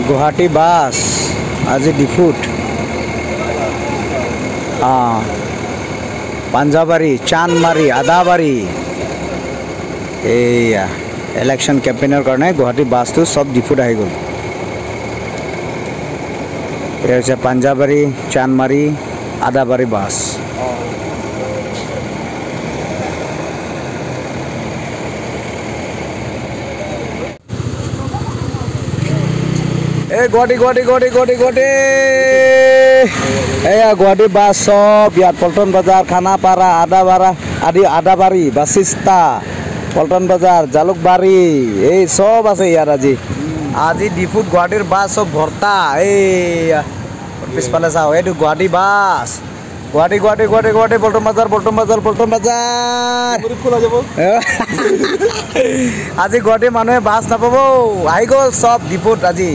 Guwahati bus আজি ডিফুত পাঞ্জাবাৰী চান্দমাৰী আদাবাৰী এইয়া ইলেকশ্যন কেম্পেইনৰ কাৰণে গুৱাহাটী বাছটো চব ডিফুত আহি গ'ল। এয়া হৈছে পাঞ্জাবাৰী চান্দমাৰী আদাবাৰী বাছ। এই গুৱাহাটী গুৱাহাটী গুৱাহাটী গুৱাহাটী গুৱাহাটী এয়া গুৱাহাটী বাছ চব ইয়াত পল্টন বজাৰ খানাপাৰা আদাবাৰা আদি আদাবাৰী বাছিষ্টা পল্টন বজাৰ জালুকবাৰী এই চব আছে ইয়াত। আজি আজি ডিফুত গুৱাহাটীৰ বাছ চব ভৰ্তা। এই পিছফালে চাওঁ এইটো গুৱাহাটী বাছ। গুৱাহাটী গুৱাহাটী গুৱাহাটী গুৱাহাটী পল্টন বজাৰ পল্টন বজাৰ পল্টন বজাৰ। আজি গুৱাহাটীৰ মানুহে বাছ নাপাব, আহি গ'ল চব ডিফুত আজি।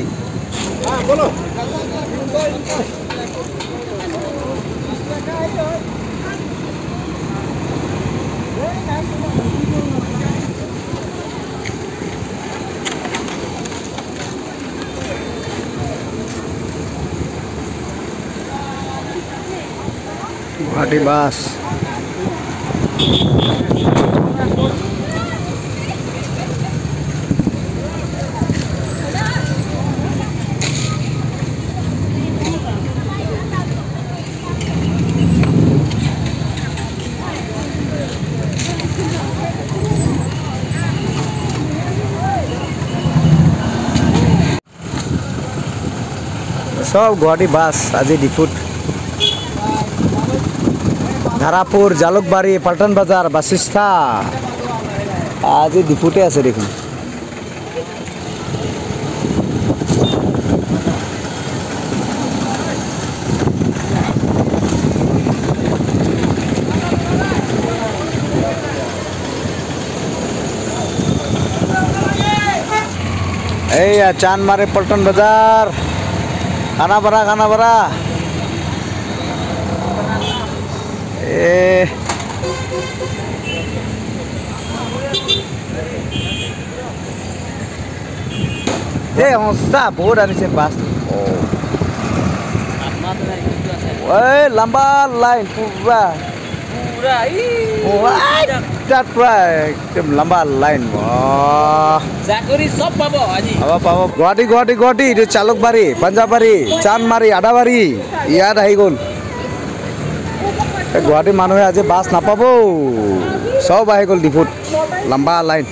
গুৱাহাটী বাছ। সব গুৱাহাটী বাছ আজি ডিফুত। ধাৰাপুৰ জালুকবাৰী পল্টন বজাৰ বাছিষ্ঠা আজি ডিফুতে আছে দেখোন। এইয়া চান্দমাৰী পল্টন বজাৰ খানাপাৰা খানাপাৰা। এই সঁচা বহুত আনিছে বাছ। এই লম্বা লাইন পুৰা তাত পুৰা একদম লম্বা লাইন। চব পাব আজি, পাব গুৱাহাটী গুৱাহাটী গুৱাহাটী। এইটো জালুকবাৰী পাঞ্জাবাৰী চান্দমাৰী আদাবাৰী ইয়াত আহি গ'ল। গুৱাহাটীৰ মানুহে আজি বাছ নাপাব, চব আহি গ'ল ডিফুত লম্বা লাইন।